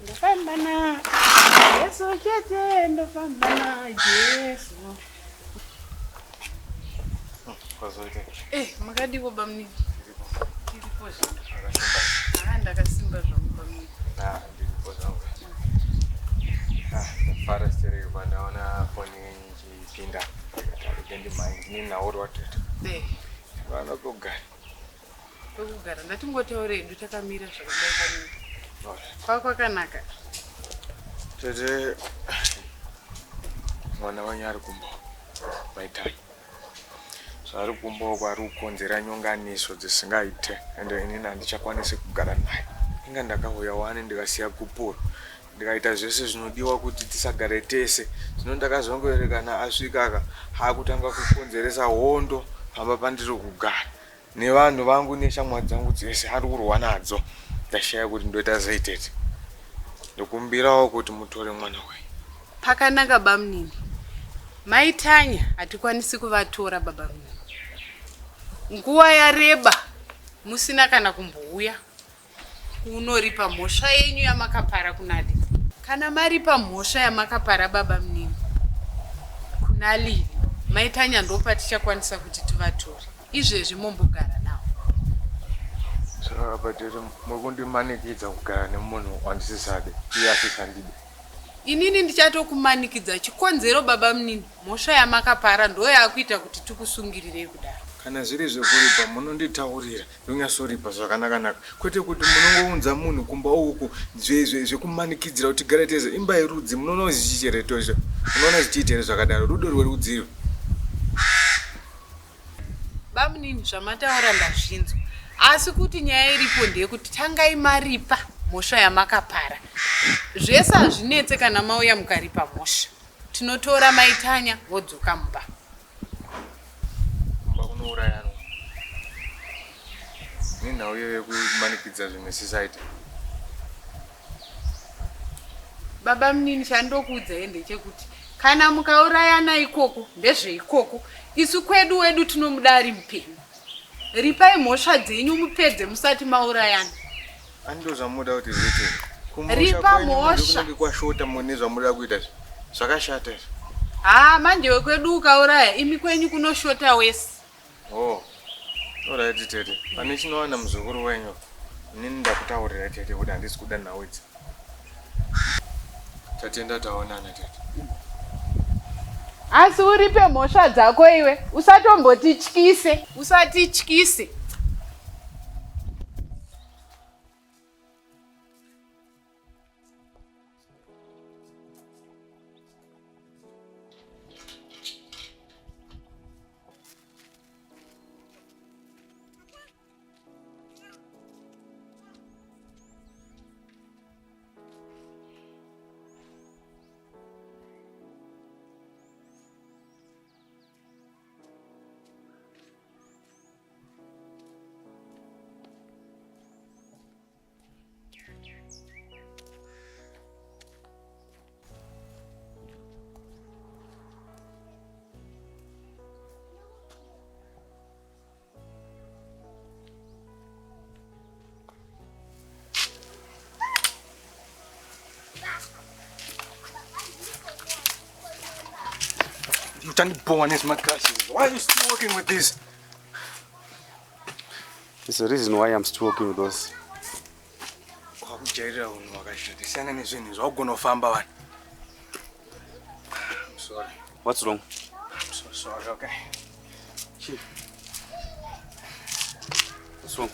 Ndofamba na Jesu chete, ndofamba na Jesu. Kwazoita. Eh, makadiwo bamnini? Tiripo zvedu. Ah, ndakasimba zvangu bamnini. Ah, ndiripo zvangu. Ah, ndafara stereki pandaona foni yenyu ichipinda. Ndikati ndimhanye ndine nhaurwa tete. Eh, Vana kugara. pekugara ndatingotaura hedu takamira zvakadai bamnini. Kwa kwakanaka. Tete mwana wenyu ari kumba maitai zvaari kumba uko ari kukonzera nyonganiso dzisingaite ende inini handichakwanisi kugara naye inga ndakauya wani ndikasiya gupuro ndikaita zvese zvinodiwa kuti tisagare tese zvino ndakazongoerekana asvika ka akutanga kukonzeresa hondo pamba pandiri kugara nevanhu vangu neshamwari dzangu dzese ari kurwa nadzo ndashaya kuti ndoita sei tete ndokumbirawo kuti mutore mwana wenyu Pakanaka bamnini. Mai Tanya hatikwanisi kuvatora baba munini. Nguva yareba musina kana kumbouya kunoripa mhosva yenyu yamakapara kuna Lili. Kana maripa mhosva yamakapara baba munini kuna Lili, Mai Tanya ndopatichakwanisa kuti tivatore. Izvezvi mombogara navo. Saka apa tete muri kundimanikidza kugara nemunhu wandisisade iye asisandide. Inini ndichatokumanikidza chikonzero baba munini mhosva yamakapara ndoyakuita kuti tikusungirirei kudaro. Kana zviri zvekuripa munonditaurira ndonyatsoripa zvakanaka-naka kwete kuti munongounza munhu kumba uku zvekumanikidzira kuti tigare tese imba yerudzi munoona zvichicheretozvo munoona zvichiita here zvakadaro rudo rwerudziro. Bamunini zvamataura ndazvinzwa asi kuti nyaya iripo ndeyekuti tangai maripa mhosva yamakapara. Zvese hazvinetse kana mauya mukaripa mhosva. Tinotora mai Tanya vodzoka mumba. Kumba kunourayanwa nenhau iyo yekumanikidza zvinhu zvisaite. Baba munini chandokuudzai ndechekuti kana mukaurayana ikoko ndezveikoko isu kwedu wedu tinomuda ari mupenyu. Ripai mhosva dzenyu mupedze musati maurayana. Ani ndozvamunoda kuti zviite. Kumosha Ripa kwenyu manje mhosva. kunenge kwashota mune zvamunoda kuita izvi. Zvakashata izvi. Haa manje wekwedu ukauraya imi kwenyu kunoshota wese. Oh. Alright tete. Pane chinowana muzukuru wenyu. Inini ndakutaurira tete kuti handisi kuda nhau idzi. Tatenda taonana tete. Asi uripe mhosva dzako iwe usatombotityise usatityise. Uchandibhowa nezimacrashes. Why are you still working with this? There's a reason why I'm still working with those. Wakujairira unhu hwakashata. Siyana nezvinhu izvi. Waugona kufamba wani. I'm sorry. What's wrong? I'm so sorry, okay? Chief. What's wrong?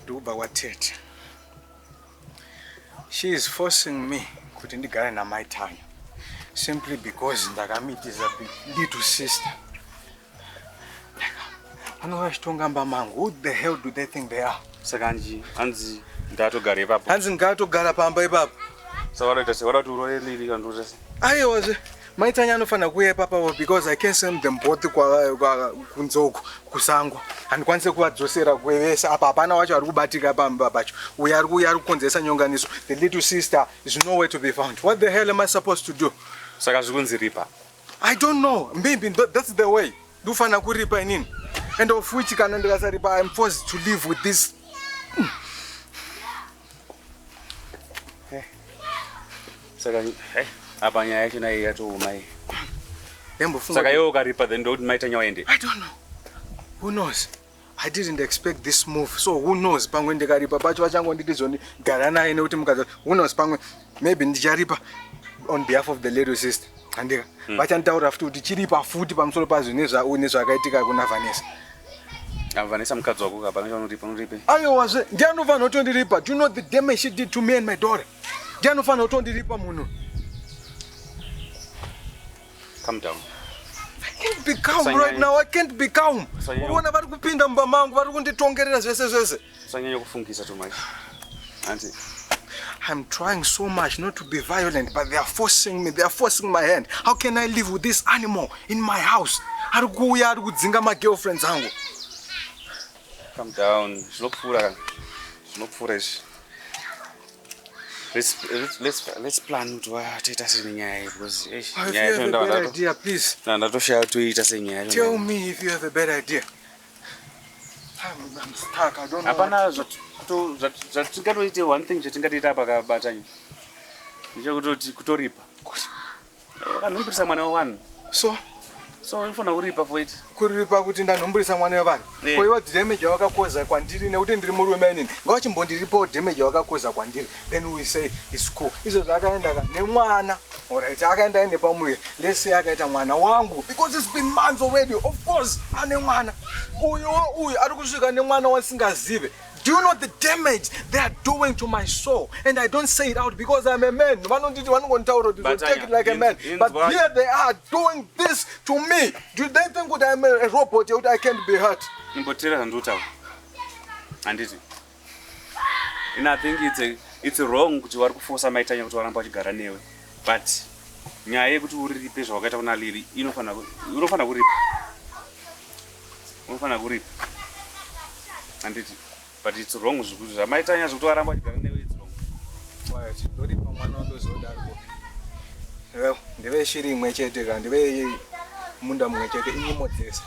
Ndikubva kwatete. She is forcing me kuti ndigare namai Tanya simply because ndakamitisa little sister. Vanova vachitonga mba mangu. Who the hell do they think they are? Saka anzi anzi ndatogara ipapo. Hanzi ngatogara pamba ipapo. Saka vanoita sei? Vada kuti urore Lili kana kuti sei? Aiwazve mai Tanya anofanira kuuya ipapapo because I can't send them both kunze uku kusango. Handikwanise kuvadzosera kwevese apa hapana wacho ari kubatika pamba pacho. Uyo ari kuuya ari kukonzeresa nyonganiso. The little sister is nowhere to be found. What the hell am I supposed to do? Saka zviri kunzi ripa. I don't know. Maybe that's the way. Ndofanira kuripa inini. And of which kana ndikasaripa I'm forced to live with this. Eh. Saka eh, apa nyaya yacho nayo yatooma iyi. Ndambofunga Saka iwe ukaripa then ndokuti maita waende. I don't know. Who knows? I didn't expect this move. So who knows? Pamwe ndikaripa pacho vachangonditi zvoni gara naye nekuti mukadzi. Who knows? Pamwe maybe ndicharipa on behalf of the little sister. Handika. Vachanditaura futi kuti chiripa futi pamusoro pazvo nezvakaitika kuna Vanessa. Ah, Vanessa mukadzi wako hapana chaunoripa unoripe. Aiwazve ndiye anofanira kutondiripa. Do you know the damage she did to me and my daughter? Ndiye anofanira kutondiripa munhu. Calm down. I can't be calm Usanyanya- right now. I can't be calm. Usanyanya- Unoona vari kupinda mumba mangu, vari kunditongerera zvese zvese. Usanyanya kufungisa too much. Anti I'm trying so much not to be violent, but they are forcing me. They are forcing my hand. How can I live with this animal in my house? Ari kuuya ari kudzinga magirlfriends angu. Calm down. Zvinopfuura kana. Zvinopfuura izvi. Let's plan kuti watoita sei nenyaya iyi because eish, If you nyaya have yacho a better idea, please ndatoshaya toiita sei nyaya yacho. tell me if you have a better idea. I'm stuck. I don't know. Hapana zvatingatoite. One thing chatingatoita apa kabatanya ndechekutoti kutoripa. Wakanhumburisa mwana wewanhu. So So unofanira kuripa for it. Kuripa kuti ndanhumburisa mwana wevanhu? Eh. Koiwa damage yawakakoza kwandiri, nekuti ndiri murume inini, ngavachimbondiripawo damage yawakakoza kwandiri, then we say it's cool. Izvo zvakaenda ka nemwana, alright, akaenda aine pamuviri. Let's say akaita mwana wangu, because it's been months already. Of course ane mwana uyu. Uyu ari kusvika nemwana wasingazive. Do you know the damage they are doing to my soul? And I don't say it out because I'm a man. Vanonditi vanongonditaura kuti But take it like a man. But here they are doing this to me. Do they think that I'm a robot, yekuti I can't be hurt? Imbotera zvandikutaura, handiti? And I think it's wrong kuti vari kufosa maitanya kuti varamba vachigara newe, but nyaya yekuti uriripe zvawakaita kuna Lili, unofanira kuripa, unofanira kuripa, handiti? But it's wrong zvekuti zvamaitanya zvekuti varamba vachigara newe, it's wrong. Right, ndoripa mwana wandozoda ari kupi? Well, ndeve shiri imwe chete ka, ndeve munda mumwe chete, inyimo dzese.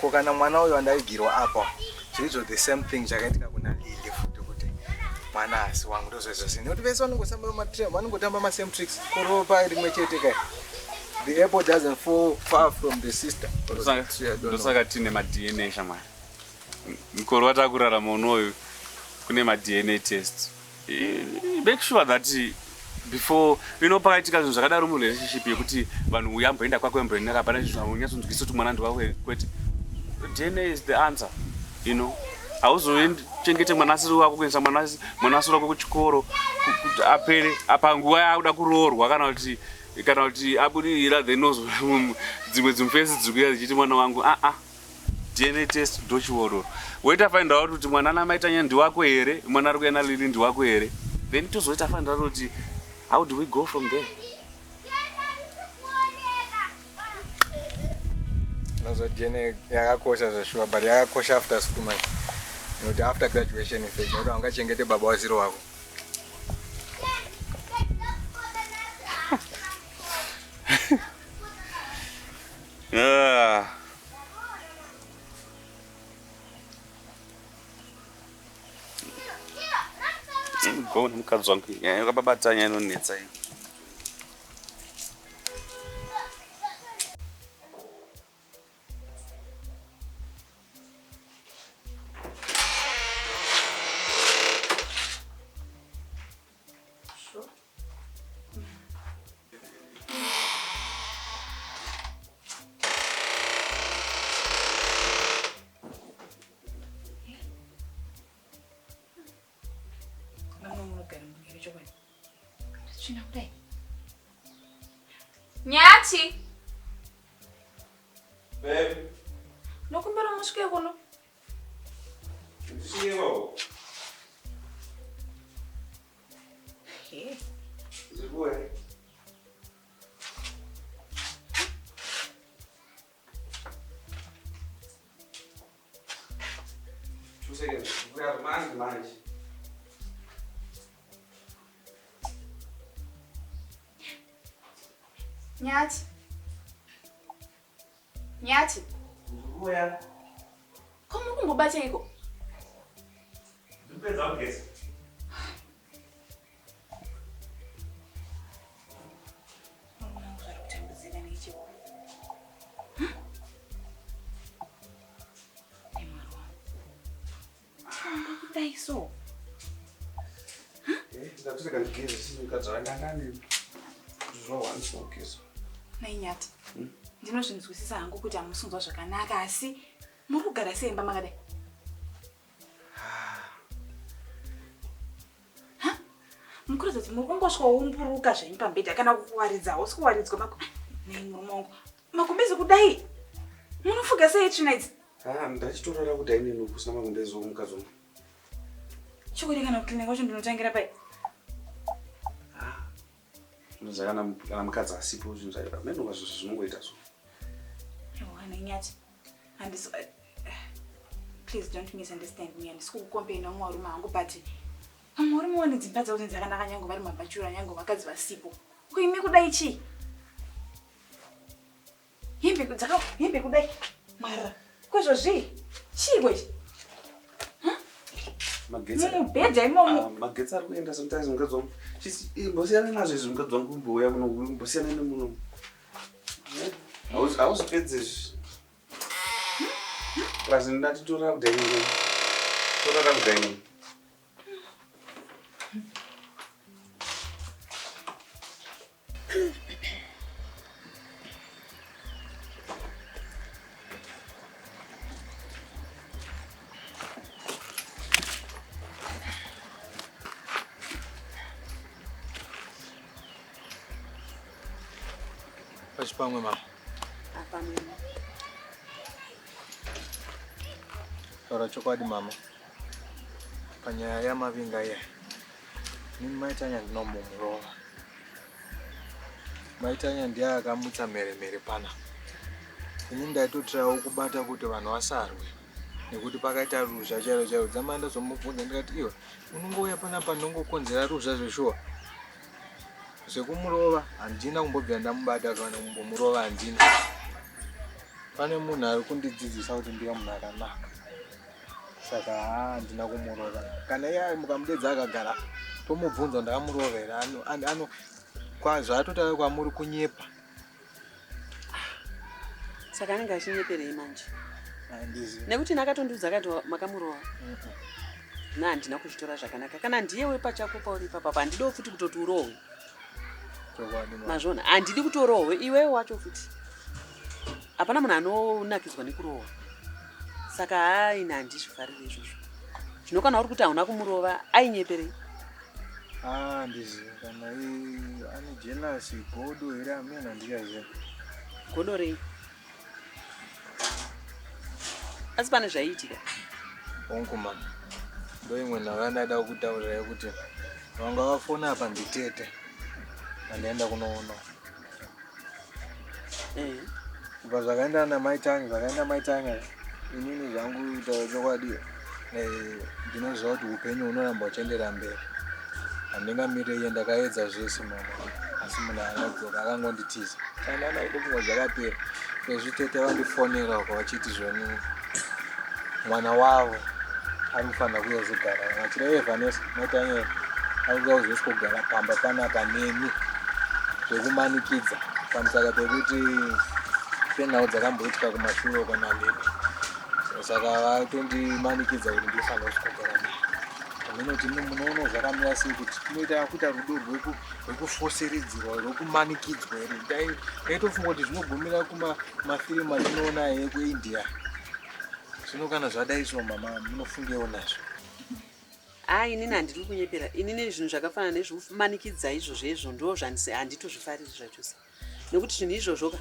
Ko kana mwana uyu andaigirwa apa, zvirizvo the same thing chakaitika kuna Lili futi, kuti mwana asi wangu, ndozvezvose, nekuti vese vanongotamba masame tricks, kuropa rimwe chete kai. The apple doesn't fall far from the sister. Or the tree, I don't know. Ndosaka tine maDNA, shamwari. Mukore watakurarama unoyu kune maDNA test. Make sure that before pakaitika zvinhu zvakadaro murelationship yekuti vanhu uyamboenda kwako, yamboenda, hapana chinhu unyatsonzwisa kuti mwana ndiwako kwete, DNA is the answer. Hauzochengete mwana asiri wako, kuendesa mwana asiri wako kuchikoro kuti apere apa nguva yaakuda kuroorwa kana kuti abudirira, then dzimwe dzimufesi dziri kuuya dzichiti mwana wangu. Aa, DNA test ndochiororo. Woita find out kuti mwana namaitanya ndiwako here, mwana ari kuya naLili ndiwako here, then tozoita find out kuti how do we go from there. Nazo DNA yakakosha zveshuwa, but yakakosha after school manje, nekuti after graduation, in fact, nekuti haungachengete baba wasiri wako. Ah. Go nemukadzi wangu, nyaya yakababatanya inonetsa iyi. Mama, munogara muviri chokwadi. Tsvina kudai. Nyati, Babe, nokumbera musvike kuno. ndisvikewo. He. Zvibuwe. 2 seconds. Kuya manje manje. Nyati, Nyati. Ndikuya. Ko muri kumbobateiko? Ndipedza kugeza. so? Eh, ndatorega ndigeze mukadzi wandangane zuva one sokugeza. Nhai Nyati. Ndinozvinzwisisa hangu kuti hamusi kunzwa zvakanaka asi muri kugara sei imba makadai? Ha? Mukuratidza kuti muri kungoswaumburuka zvenyu pambedha kana kuwaridza hausi kuwaridzwa mako. Nhai murume wangu. Magumbezi kudai. Munofuga sei tsvina idzi? Ah, ndachitorara kudining kusina magumbezi omukadzi wangu. Chokwadi kana kucleaner kwacho ndinotangira pai? Ah. Unoziva kana kana mukadzi asipo zvinhu zvacho ameno zvinhu zvinongoita so. Aiwa Nyati. Handisi please don't misunderstand me. Handisi kukukompera nevamwe varume hangu but vamwe varume vane dzimba dzavo dzakanaka nyange vari mabhachura nyange vakadzi vasipo. Ko imi kudai chii? Hembe dzaka hembe kudai. Mara. Kwezvo zvii? Chii kwechi? Magetsi. Mumubhedha imomo. Ah, magetsi ari kuenda sometimes mukadzi wangu. Chisi imbosiyana nazvo izvi mukadzi wangu umbouya kuno umbosiyana nemuno. Eh, Hauzvipedzi izvi. Plus ndati torara kudining. Torara kudining. Pachipamwe mama. Apamwe. Taura chokwadi mama. Panyaya yamavinga iya. Ini maitanya ndinomumurova. Maitanya ndiye akamutsa mheremhere pana. Ini ndaitotirawo kubata kuti vanhu vasarwe. Nekuti pakaita ruzha chairo chairo. Dzamara ndazomubvunza ndikati iwe unongouya panapa ndongokonzera ruzha zveshuwa. Zvekumurova handina kumbobvira ndamubata kana kumbomurova handina. Pane munhu ari kundidzidzisa kuti ndive munhu akanaka. Saka haa handina kumurova. Kana iye mukamudedza akagara tomubvunza ndakamurova here ano ano zvaatotaura kwamuri kunyepa. Saka anenge achinyeperei manje? Handizivi. Nekuti nakatondiudza akati makamurova. Na handina kuzvitora zvakanaka. Kana ndiye wepachako pauri ipapa handidiwo futi kutoti urohwe. Chokwadi mama. Mazvona handidi kuti urohwe iwewe wacho futi. Hapana munhu anonakidzwa nekurohwa. Saka haini handizvifariri izvozvo. Zvino kana uri kuti hauna kumurova ainyeperei? Ah, handizivi kana ane jealous godo here amene handichaziva. Godo rei? Asi pane zvaiitika. Hongu mama. Ndoimwe nhau yandaida kukutaurira yekuti vanga vafona apa nditete. Andienda kunoona. Eh. Kubva zvakaenda namai Tanya, zvakaenda mai Tanya, inini zvangu kutaura chokwadi ndinoziva kuti upenyu hunoramba huchienderera mberi. Handingamirire iye ndakaedza zvese mama, asi munhu akadzoka akangonditiza. Saka ndanga kutofunga zvakapera. Sezvo tete vandifonera uko vachiti zvoni mwana wavo ari kufanira kuuya kuzogara. Vachida iye Vanessa, mai Tanya ari kuuya kuzosvikogara pamba panapa neni zvekumanikidza pamusaka pekuti penhau dzakamboitika kumashure uko naLily. Saka vatondimanikidza kuti ndifanira kusvikogara naye. Hameno kuti imi munoona zvakamira sei kuti tinoita kuita rudo rwekufoseridzirwa rwekumanikidzwa here. Ndaitofunga kuti zvinogumira kumafirimu atinoona ekuIndia. Zvino kana zvadai so mama munofungewo nazvo. Ah, inini handiri kunyepera. Inini zvinhu zvakafanana nezvekumanikidza izvozvo izvo ndo handitozvifariri zvachose. Nekuti zvinhu izvozvo ka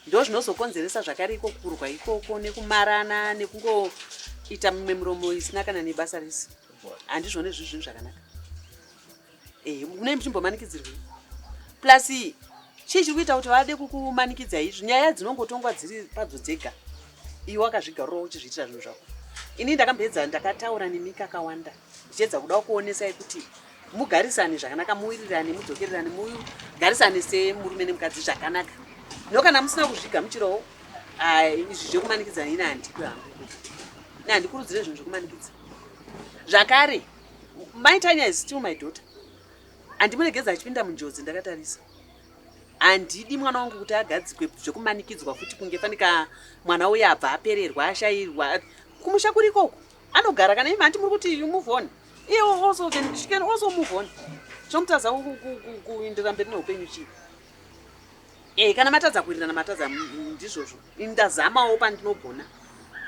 ndo zvinozokonzeresa zvakare iko kurwa ikoko nekumarana nekungoita mimwe miromo isina kana nebasa rese. Handizvione zviri zvinhu zvakanaka. Eh, mune muchimbomanikidzirwei? Plus chii chiri kuita kuti vade kukumanikidza izvi? Nyaya dzinongotongwa dziri padzo dzega. Iwe wakazvigarirawo uchizviitira zvinhu zvako. Ini ndakamboedza ndakataura nemi kakawanda ndichiedza kuda kuonesai kuti mugarisane zvakanaka, muwirirane, mudzokererane, mugarisane semurume nemukadzi zvakanaka. No kana musina kuzvigamuchirawo izvi zvekumanikidza ini handidi hangu. Ini handikurudzire zvinhu zvekumanikidza. Zvakare Mai Tanya is still my daughter. Handimuregedza achipinda munjodzi ndakatarisa. Handidi mwana wangu kuti agadzikwe zvekumanikidzwa futi kunge fanika mwana uya abva apererwa ashairwa. Kumusha kuriko uko. Anogara kana imi hanti muri kuti you move on. Iye also can, she can also move on. Chomutadza kuindira mberi neupenyu chii? Eh, kana matadza kuwirirana matadza ndizvozvo. Ini ndazamawo pandinogona.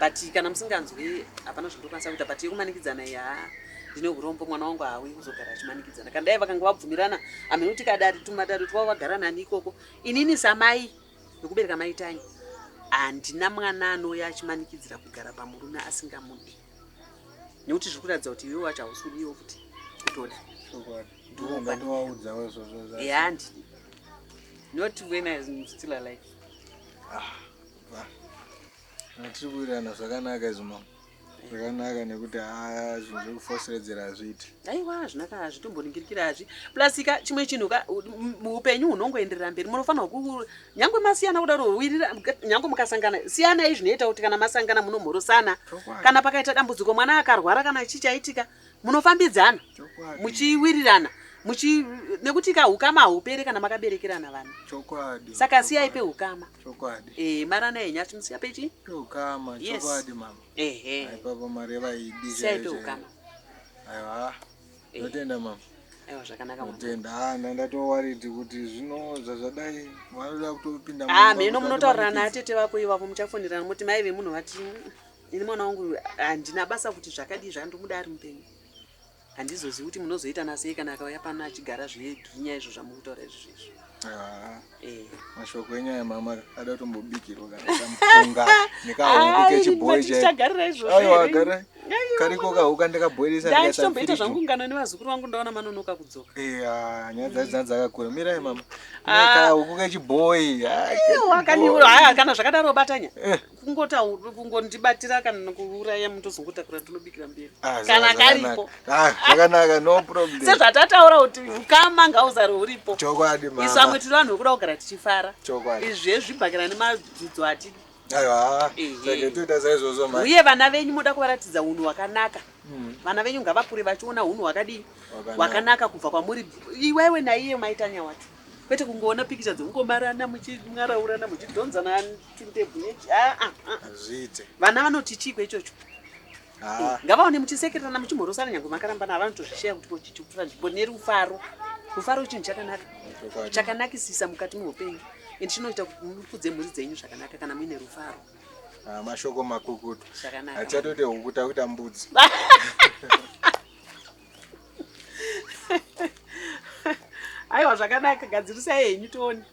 But kana musinganzwi hapana zvandokwanisa kuita but yekumanikidzana iyi haa ndine urombo mwana wangu haauyi kuzogara achimanikidzana. Kana dai vakanga vabvumirana hameno kuti kadare tumadare twavo vagara nani ikoko. Inini samai nekubereka mai Tanya handina mwana anouya achimanikidzira kugara pamurume asingamudi. Nekuti zviri kuratidza kuti iwe wacho hausi kudiwa futi kutoda. Chokwadi. Ndatovaudzawo izvozvo zvacho. Yeah, handidi. Not when I'm still alive. Ah, va. Tiri kuwirirana zvakanaka izvo mama. Zvakanaka nekuti haa zvinhu zvekufoseredzera hazviiti. Aiwa hazvina ka hazvitomboningirikira hazvi. Plus ka chimwe chinhu ka muupenyu hunongoenderera mberi munofanirwa ku nyangwe masiyana kudaro wirira nyangwe mukasangana siyanai zvinoita kuti kana masangana munomhorosana. Kana pakaita dambudziko mwana akarwara kana chii chaitika munofambidzana muchiwirirana muchi nekuti ka hukama haupere kana makaberekerana vana chokwadi saka siyai peukama chokwadi eh marana henyu asi musiya pechi peukama yes. Chokwadi mama ehe ipapo mareva idi siyai peukama aiwa ndotenda mama aiwa zvakanaka mama ndotenda ah ndandatowaridi kuti zvino zvazvadai vanoda kutopinda ah mheno munotaurirana atete vako ivavo muchafonerana moti mai vemunhu vati Ini mwana wangu handina basa kuti zvakadii zvandomuda ari mupenyu. Handizozivi kuti munozoita nasei kana akauya pano achigara zveginya izvo zvamuri kutaura izvi zvezvo. Ah, Eh. mashoko enyaya mama ada kutombobikirwa kana kamupunga nekahuku kechibhoyi chaicho. Tichagarira izvozvo Aiwa here? gara kariko kahuka ndakabhoilisa ndikaisa Ndachitomboita mufiriji. zvangu ngano nevazukuru vangu ndaona manonoka kudzoka. Eh, ah, nyaya dzacho dzanga dzakakura. Mirai mama. Ah. Kahuku kechibhoyi. Ah, Aiwa, kani haya kana zvakadaro batanya. Eh. Kungotaura kungondibatira kana kuuraya mutozongotakura ndinobikira mberi. Ah, Kana zvakanaka. karipo. Ah, zvakanaka no problem. Sezvatataura kuti ukama ngauzare uripo. Chokwadi mama. Isu vamwe tiri vanhu vekuda kugara tichifara. Chokwadi. Izvi zvezvibhakera nemadzidzo hatidi. Aiwa, Ehe. saka toita saizvozvo mhai. Uye vana venyu moda kuvaratidza unhu hwakanaka. Vana venyu ngavakure vachiona unhu hwakadii? Hwakanaka. Hwakanaka kubva kwamuri iwewe naiye maitanya wacho. Kwete kungoona pikicha dzekungomarana muchimwaraurana muchidhonzana tundebvu nechi. Ah, ah, ah. Hazviite. Vana vanoti chiiko ichocho? Ah, Ngavaone muchisekererana muchimhorosana nyangwe makarambana vanotozvisheya kuti kochichipfuura nzvimbo nerufaro. Rufaro chinhu chakanaka. chokwadi. Chakanakisisa mukati meupenyu. And chinoita kuti mukudze mhuri dzenyu zvakanaka kana muine rufaro. Ah, mashoko makukutu. Zvakanaka. Hatichatoite huku takuita mbudzi. Aiwa zvakanaka gadzirisai henyu tione.